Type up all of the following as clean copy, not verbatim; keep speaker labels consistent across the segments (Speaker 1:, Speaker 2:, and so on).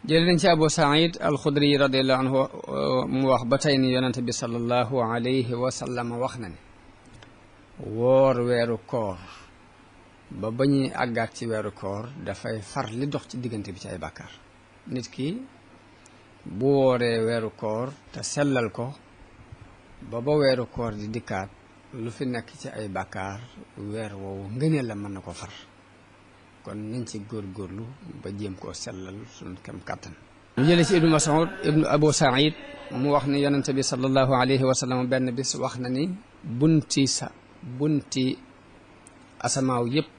Speaker 1: jël nañ ci Abu Saïd al-Xudri radiyallahu anhu mu wax ba tey ni yonente bi sallallahu alayhi wa sallam wax na ne woor weeru koor ba ñuy àggaat ci weeru koor dafay far li dox ci diggante bi ci ay bàkkaar nit ki bu wooree weeru koor te sellal ko ba weeru koor di dikkaat lu fi nekk ci ay bàkkaar weer woowu ngëneel la mën na ko far kon nañ ci góorgóorlu ba jéem koo sellal suñu kem kàttan ñu jële ci ibnu Mas'ud ibnu Abu Saïd mu wax ni yonente bi sallallahu alayhi wa sallam benn bis wax na ni bunti asamaaw yépp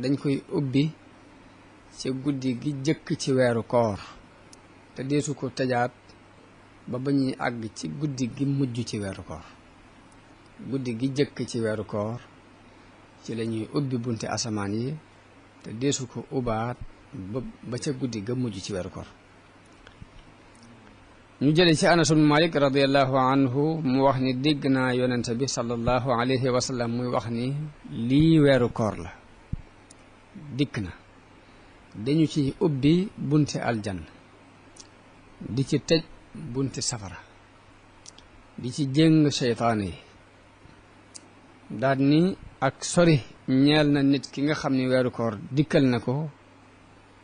Speaker 1: dañ koy ubbi ci guddi gi jëkk ci weeru koor te deesu ko tëjaat ba ñuy àgg ci guddi gi mujj ci weeru koor guddi gi jëkk ci weeru koor ci la ñuy ubbi bunti asamaan yi te deesu ko ubaat ba ca guddi ga mujj ci weeru koor ñu jële ci Anas ibn Malik radiyallahu anhu mu wax ni dégg naa yonente bi sallallahu alayhi wa sallam muy wax ni lii weeru koor la dikk na dañu ci ubbi bunti aljanna di ci tëj bunti safara di ci jéng seytaane yi daal ni ak sori ñeel na nit ki nga xam ni weeru koor dikkal na ko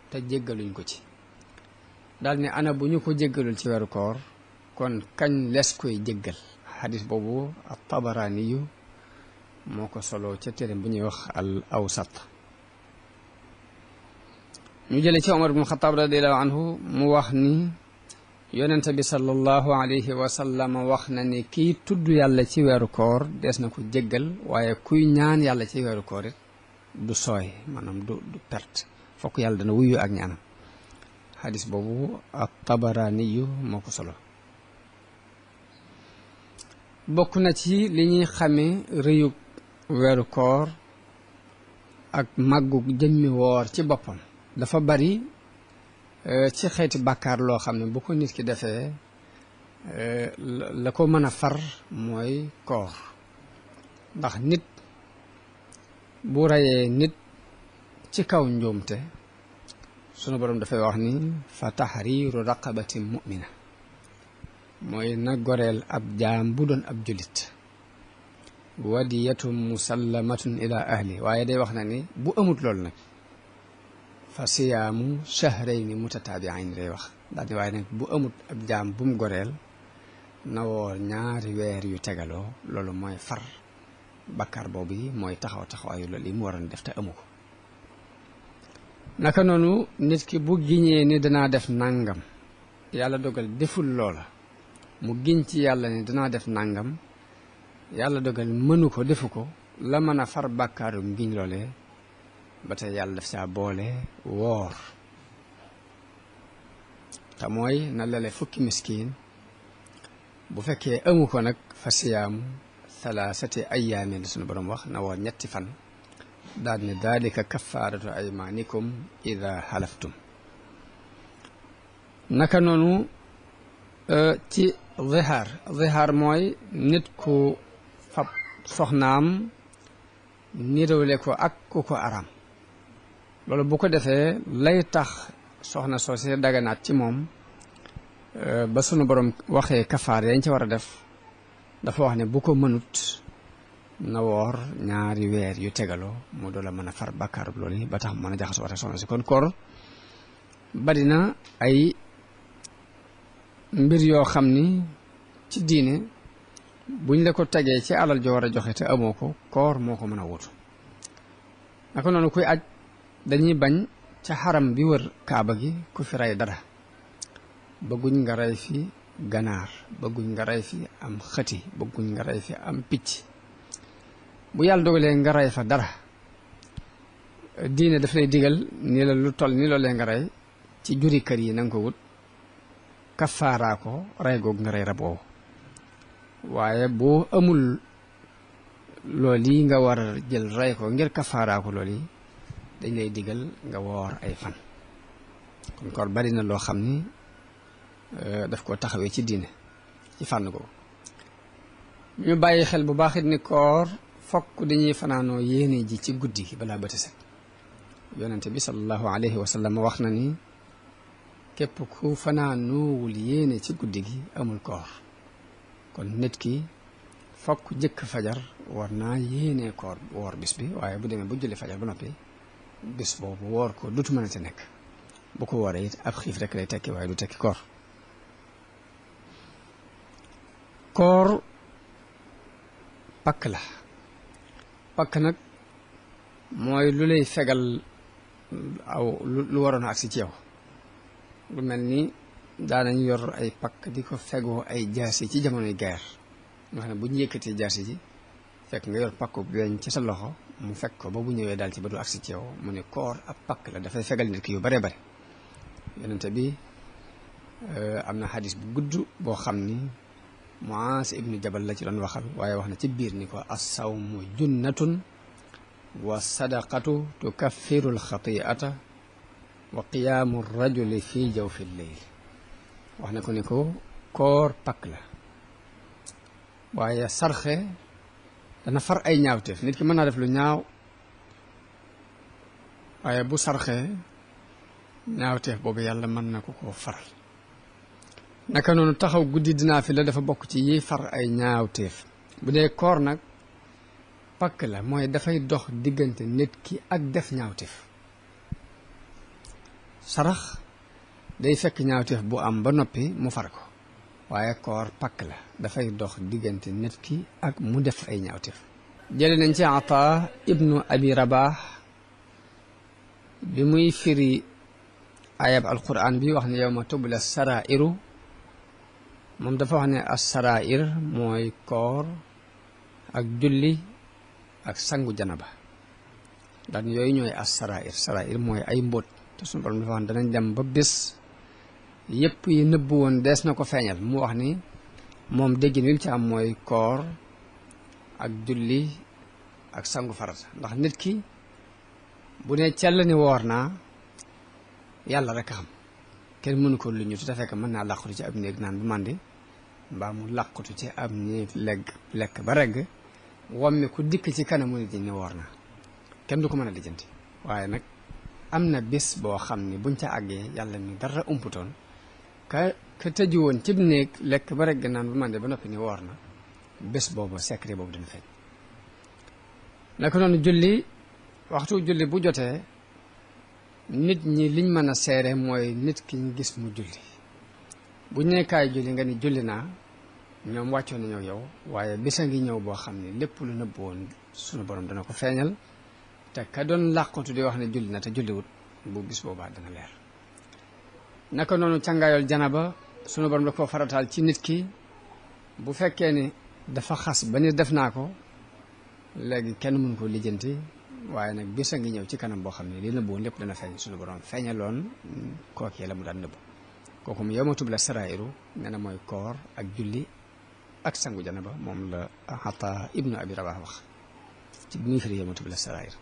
Speaker 1: te jéggaluñ ko ci daal ni ana bu ñu ko jéggalul ci weeru koor kon kañ les koy jéggal xadis boobu at-Tabaraani yu moo ko solo ca téere bu ñuy wax al awsat ñu jële ci Omar ibn Xataab radiyallahu anhu mu wax ni yonente bi sallallahu alayhi wa sallam wax na ni kii tudd yàlla ci weeru koor des na ko jéggal waaye kuy ñaan yàlla ci weeru koor it du sooy maanaam du perte fokk yàlla dana wuyu ak ñaanam xadis boobu at-Tabaraani yu moo ko solo bokk na ci li ñuy xamee rëyug weeru koor ak màggug jëmmi woor ci boppam dafa bari ci xeeti bàkkaar loo xam ne bu ko nit ki defee la ko mën a far mooy koor ndax nit bu reyee nit ci kaw njuumte sunu borom dafay wax ni fa tahriiru raqabatin mu'mina mooy na goreel ab jaam bu doon ab julit wadiyatun musallamatun ila ahli waaye day wax na ni bu amut loolu nag fa siyaamu shahrayni mutataabi'ayn lay wax daal di waaye nag bu amut ab jaam bu mu goreel na woor ñaari weer yu tegaloo loolu mooy far bakkaar boobu yi mooy taxawaayu loolu yi mu waroon def te amu ko naka noonu nit ki bu giñee ni danaa def nangam yàlla dogal deful loola mu giñ ci yàlla ni danaa def nangam yàlla dogal mënu ko defu ko la mën a far bakkaaru ngiñ loolee ba tey yàlla daf saa boole woor te mooy na lele fukki miskiin bu fekkee amu ko nag fa siyaamu thalaasati ayyaamin la sunu borom wax na woor ñetti fan daal ne daalika kafaaratu aymaanikum ida xalaftum naka noonu ci zihaar mooy nit ku fab soxnaam niroole ko ak ku ko araam loolu bu ko defee lay tax soxna soose daganaat ci moom ba sunu borom waxee kafaar yañ ci war a def dafa wax ne bu ko mënut na woor ñaari weer yu tegaloo mu doola mën a far bàkkaar loolu yi ba tax mën a jaxasoo wate soxna si kon koor bari na ay mbir yoo xam ni ci diine buñ la ko tegee ci alal joo war a joxe te amoo ko koor moo ko mën a wutu naka noonu kuy aj dañuy bañ ca xaram bi wër kaaba gi ku fi rey dara bëgguñ nga rey fi ganaar bëgguñ nga rey fi am xëti bëgguñ nga rey fi am picc bu yàlla dogalee nga rey fa dara diine daf lay digal ni la lu toll ni loolee nga rey ci juri kër yi na nga ko wut kafaaraa ko rey googu nga rey rab woowu waaye boo amul loolu yi nga war a jël rey ko ngir kafaaraa ko loolu yi dañ lay digal nga woor ay fan kon koor bari na loo xam ni daf ko taxawee ci diine ci fànn googu ñu bàyyi xel bu baax it ni koor fokk dañuy fanaanoo yéene ji ci guddi gi balaa bët set yonente bi sallallahu alayhi wa sallam wax na ni képp ku fanaanuwul yéene ci guddi gi amul koor kon nit ki fokk jëkk fajar war naa yéene koor woor bis bi waaye bu demee bu julli fajar ba noppi bis boobu woor ko dutu mën a ci nekk bu ko wooree it ab xiif rek lay tekki waaye du tekki koor koor pakk la pakk nag mooy lu lay fegal aw lu waroon a agsi ci yow lu mel ni daanañ yor ay pakk di ko fegoo ay jaasi ci jamonoy guerre nga xam ne bu ñu yëkkatee jaasi ji fekk nga yor pakku weñ ci sa loxo mu fekk ko ba bu ñëwee daal ci ba du agsi ci yow mu ne koor ab pakk la dafay fegal nit ki yu bare bare yonente bi am na xadis bu gudd boo xam ni Muaas ibnu Jabal la ci doon waxal waaye wax na ci biir ni ko as-sawmu junnatun wa sadaqatu tukaffiru al-xati'ata wa qiyaamu rajuli fi jawfi lleyl wax na ko ni ko koor pakk la waaye sarxe dana far ay ñaawteef nit ki mën naa def lu ñaaw waaye bu sarxe ñaawteef boobu yàlla mën na ko koo faral naka noonu taxaw guddi dinaa fi la dafa bokk ci yi far ay ñaawteef bu dee koor nag pakk la mooy dafay dox diggante nit ki ak def ñaawteef sarax day fekk ñaawteef bu am ba noppi mu far ko waaye koor pakk la dafay dox diggante nit ki ak mu def ay ñaawteef jële nañ ci Ataa ibnu Abi Rabah bi muy firi ayab alquran bi wax ne yawma tubla sarairu moom dafa wax ne as-sarair mooy koor ak julli ak sangu janaba daan yooyu ñooy as-sarair mooy ay mbóot te suñu borom dafa wax ne danañ dem ba bés yépp yi nëbb woon dees na ko feeñal mu wax ni moom déggin wi mu ci am mooy koor ak julli ak sangu farata ndax nit ki bu ne cell ni woor naa yàlla rek a xam kenn mënu ko lu ñu te fekk mën naa làqutu ci ab néeg naan bu màndi mbaa mu làqutu ci ab néeg lekk ba regg wommi ku dikk ci kanamu nit ñi ni woor naa kenn du ko mën a lijjanti waaye nag am na bis boo xam ni buñ ca àggee yàlla mi dara umputoon ka tëju woon cib néeg lekk ba regg naan bu màndi ba noppi ni woor na bés boobu secret boobu dina feeñ naka noonu julli waxtu julli bu jotee nit ñi liñ mën a seere mooy nit ki ñu gis mu julli bu ñu nee kaay julli nga ni julli naa ñoom wàccoon nañoo yow waaye bisa ngi ñëw boo xam ne lépp lu nëbb woon sunu borom dana ko feeñal te ka doon làqatu di wax ne julli na te julliwut bu bis boobaa dana leer naka noonu càngaayol janaba sunu borom da ko farataal ci nit ki bu fekkee ni dafa xas ba ni def naa ko léegi kenn mënu ko lijjanti waaye nag bisa ngi ñëw ci kanam boo xam ne li nëbboon lépp dana feeñ suñu borom feeñaloon kookee la mu daan nëbb kooku mu yawma tubla sarairu nee na mooy koor ak julli ak sangu janaba moom la Ataa ibnu Abi Rabah wax ci bi muy firi yawma tubla sarairu